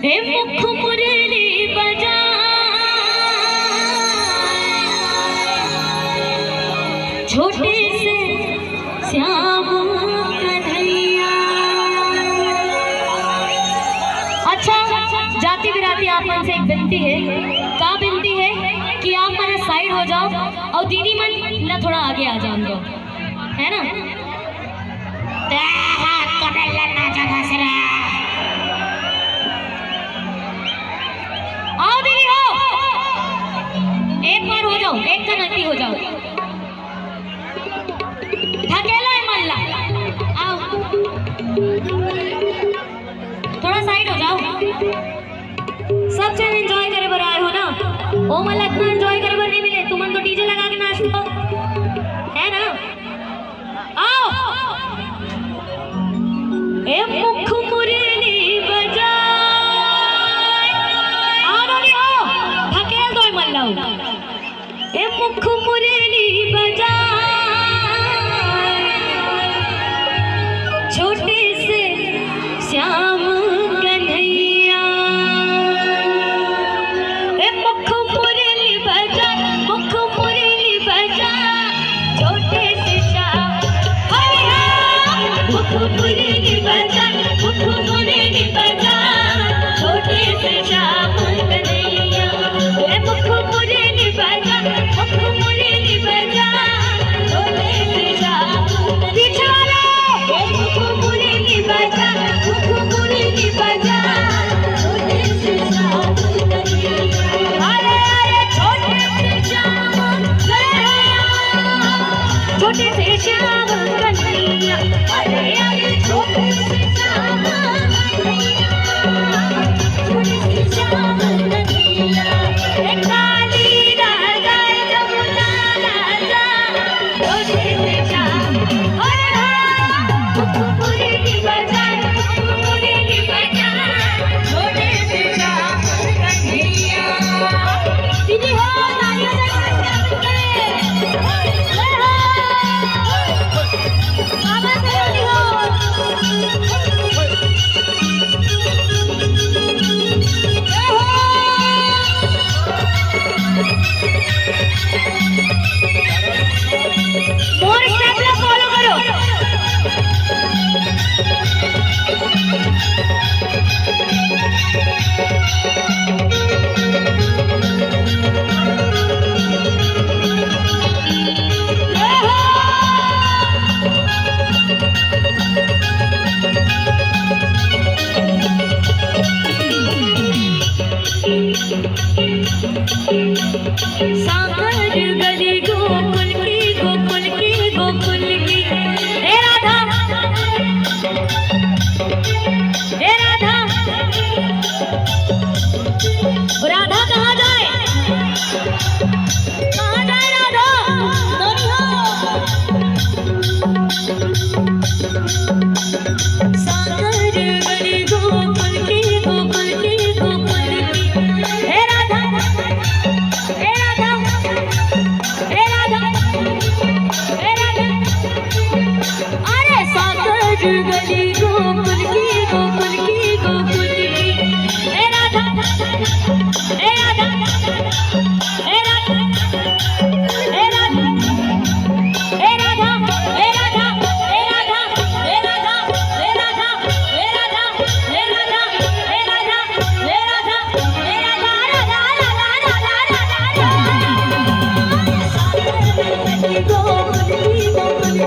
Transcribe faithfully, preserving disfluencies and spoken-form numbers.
हे मुख मुरली बजा, छोटे से श्याम कन्हैया। अच्छा, जाति बिराती आप मन से एक बिनती हे। का बिनती हे कि आप मन side हो जाव अउ दीदी मन ला थोड़ा आगे आ जान दव, है ना? ते हा कबे ले नाचा घसरा। आओ दीदी, आओ। एक बार हो जाव, एक कन अति हो जाव। ढकेलो ए मन ला। आओ। थोड़ा side हो जाव। सब झन enjoy करे बर आए हो ना? ओ मन ला अतना enjoy करे बर नइ मिले। तुमन तो DJ लगा के नाचथव, है ना? आओ। ए मुख मुरली बजा। आओ रे, आओ। ढकेल दो ए मन ला। ए मुख मुरली बजा, छोटे से श्याम कन्हैया। ए मुख मुरली बजा, मुख मुरली बजा, छोटे से श्याम। हरे राम। मुख मुरली बजा, मुख मुरली बजा, छोटे से श्याम कन्हैया। ए मुख मुरली बजा, मुख मुरली बजा, छोटे से श्याम। पीछे वाले। ए मुख मुरली बजा, मुख मुरली बजा, छोटे से श्याम कन्हैया। अरे, अरे, छोटे से श्याम कन्हैया, छोटे से श्याम कन्हैया। अरे, अरे, छोटे से श्याम कन्हैया, छोटे से श्याम कन्हैया। ए काली राधा, जमुना राधा, छोटे से श्याम। अरे, अरे, मुख मुरली बजा, मुख मुरली बजा, छोटे से श्याम कन्हैया। दीदी हो, ताली बजाओ। जय हो। बाबा से दीदी हो। जय हो। मोर step ला follow करो। सागर गली गोकुल की, गोकुल की, गोकुल की। ए राधा, ए राधा, राधा कहाँ जाए? कहाँ जाए राधा? नोनी हो।